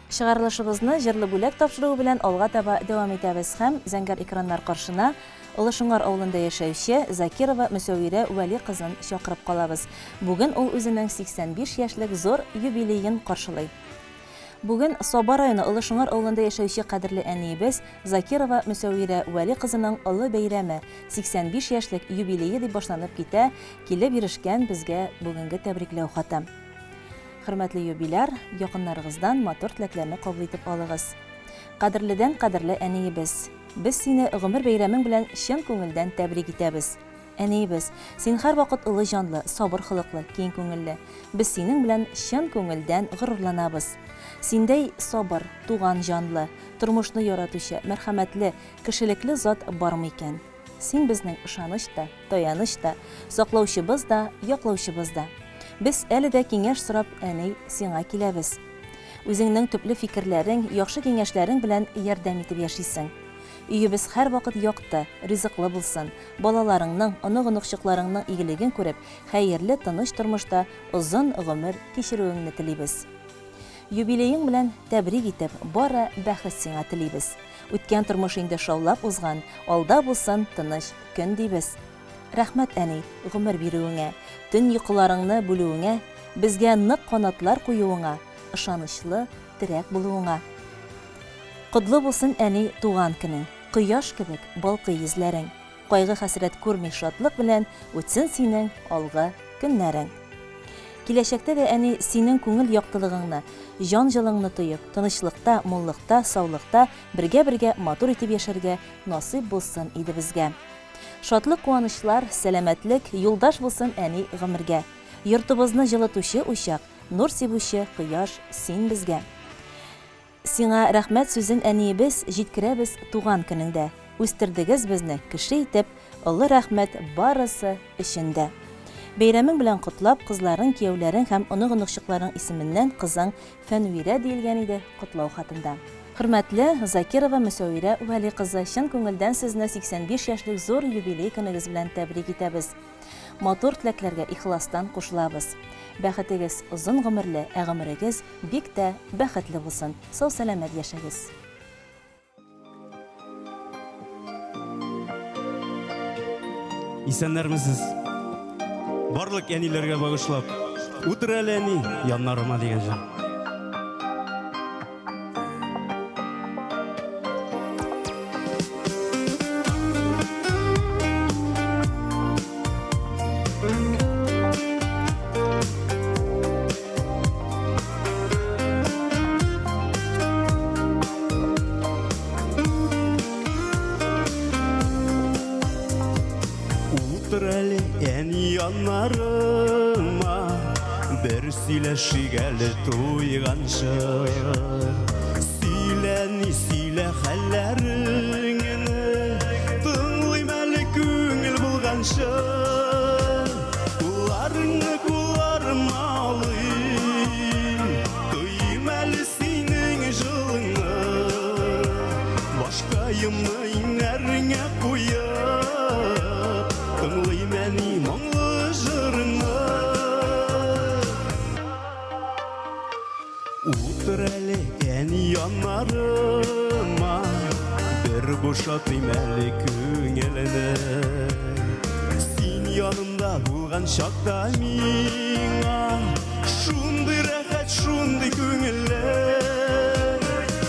Чыгарылышыбызны җырлы бүләк тапшыруы белән алга таба дәвам итәбез һәм зәңгәр экраннар каршына Олы Шыңар авылында яшәүче Закирова Мөсәвирә Вәли кызын чакырып калабыз. Бүген ул үзенең 85 яшьлек зур юбилеен каршылый. Бүген Саба районы Олы Шыңар авылында яшәүче кадерле әниебез Закирова Мөсәвирә Вәли кызының олы бәйрәме, 85 яшьлек юбилее дип башланып китә килеп ирешкән безгә бүгенге тәбрикләү хаты. Хөрмәтле юбиляр, якыннарыгыздан матур теләкләрне кабул итеп алыгыз. Кадерледән кадерле әниебез! Без сине гомер бәйрәмең белән чын күңелдән тәбрик итәбез. Әниебез, син һәрвакыт олы җанлы, сабыр холыклы, киң күңелле. Без синең белән чын күңелдән горурланабыз. Синдәй сабыр, туган җанлы, тормышны яратучы, мәрхәмәтле, кешелекле зат бармы икән? Син безнең ышаныч та, таяныч та, саклаучыбыз да, яклаучыбыз да. Без әле дә киңәш сорап, әни, сиңа киләбез. Үзеңнең төпле фикерләрең, яхшы киңәшләрең белән ярдәм итеп яшисең. Өебез һәрвакыт якты, ризыклы булсын, балаларыңның, онык-оныкчыкларыңның игелеген күреп, хәерле, тыныч тормышта озын гомер кичерүеңне телибез. Юбилеең белән тәбрик итеп, бары бәхет сиңа телибез. Үткән тормыш инде шаулап узган, алда булсын тыныч көн дибез. Рәхмәт, әни, гомер бирүеңә, төн йокыларыңны бүлүеңә, безгә нык канатлар куюыңа, ышанычлы терәк булуыңа. Котлы булсын, әни, туган көнең, Кояш кебек балкый йөзләрең. Кайгы-хәсрәт күрми шатлык белән Үтсен синең алгы көннәрең. Киләчәктә дә, әни, синең күңел яктылыгыңны, җан җылыңны тоеп, тынычлыкта, муллыкта, саулыкта бергә-бергә матур итеп яшәргә насыйп булсын иде безгә. Шатлык-куанычлар, сәламәтлек юлдаш булсын, әни, гомергә. Йортыбызны җылытучы учак, нур сибүче кояш син безгә. Сиңа рәхмәт сүзен, әниебез, җиткерәбез туган көнеңдә. Үстердегез безне кеше итеп, олы рәхмәт барысы өчен дә. Бәйрәмең белән котлап, кызларың, кияүләрең һәм онык-оныкчыкларың исеменнән кызың Фәнвирә, диелгән иде котлау хатында. Хөрмәтле Закирова Мөсәвирә Вәли кызы, чын күңелдән сезне 85 яшьлек зур юбилей көнегез белән тәбрик итәбез. Матур теләкләргә ихластан кушылабыз. Бәхетегез озын гомерле, ә гомерегез бик тә бәхетле булсын. Сау-сәламәт яшәгез. Исәннәрмесез? Барлык әниләргә багышлап, Утыр әле, әни, яннарыма дигән җыр. Утыр әле, әни, яннарыма, Бер сөйләшик әле туйганчы. Сөйлә, ни сөйлә хәлләреңне, Тыңлыйм әле күңел булганчы. Кулларыңны кулларыма алыйм, Тойыйм әле синең җылыңны. Башкаемны иңнәреңә куеп, Тыңлыйм, әни, моңлы җырыңны. Утыр әле, әни, яннарыма, Бер бушатыйм әле күңелне. Син янымда булган чакта миңа Шундый рәхәт, шундый күңелле.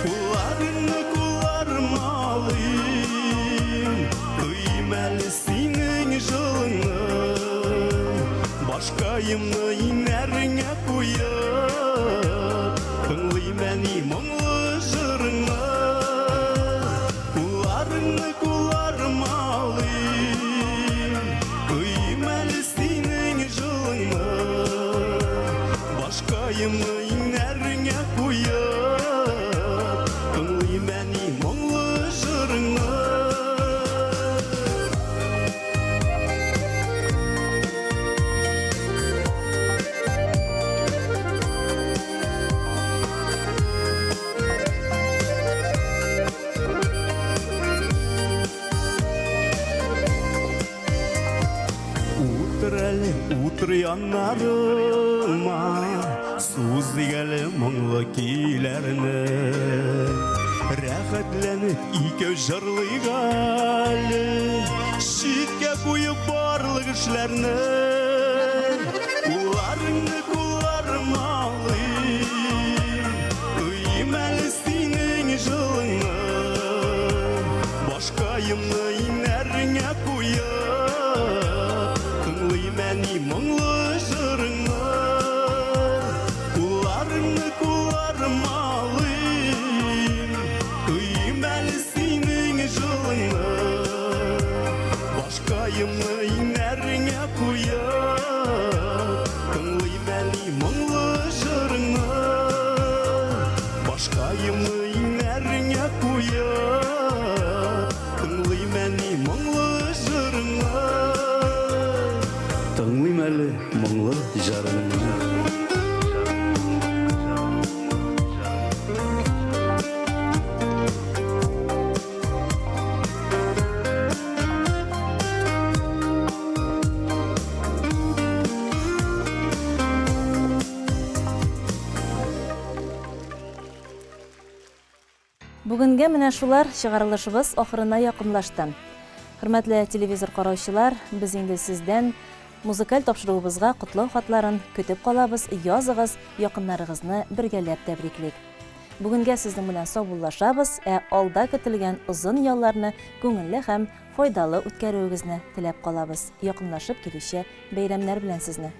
Кулларыңны кулларыма алыйм, Тойыйм әле синең җылыңны. Башкаемны иңнәреңә куеп, Тыңлыйм, әни, моңлы җырыңны. Кулларыңны кулларыма алыйм, Тойыйм әле синең җылыңны. Башкаемны иңнәреңә куеп, Тыңлыйм, әни, моңлы җырыңны. Утыр әле, утыр яннарыма, Сузыйк әле моңлы көйләрне. Рәхәтләнеп икәү җырлыйк әле, Читкә куеп барлык эшләрне. Кулларыңны кулларыма алыйм, Тойыйм әле синең җылыңны. Башкаемны иңнәреңә куеп, Тыңлыйм әни моңлы җырыңны. Кулларыңны кулларыма алыйм, Тойыйм әле синең җылыңны. Башкаемны иңнәреңә куеп, Тыңлыйм әни моңлы җырыңны. Башкаемны иңнәреңә куеп, Тыңлыйм әни моңлы җырыңны. Тыңлыйм әле моңлы җырыңны. Бүгенгә менә шулар чыгарылышыбыз ахырына якынлашты. Хөрмәтле телевизор караучылар, без инде сездән музыкаль тапшыруыбызга котлау хатларын көтеп калабыз, языгыз, якыннарыгызны бергәләп тәбриклик. Бүгенгә сезнең белән саубуллашабыз, ә алда көтелгән озын ялларны күңелле һәм файдалы үткәрүегезне теләп калабыз. Якынлашып килүче бәйрәмнәр белән сезне!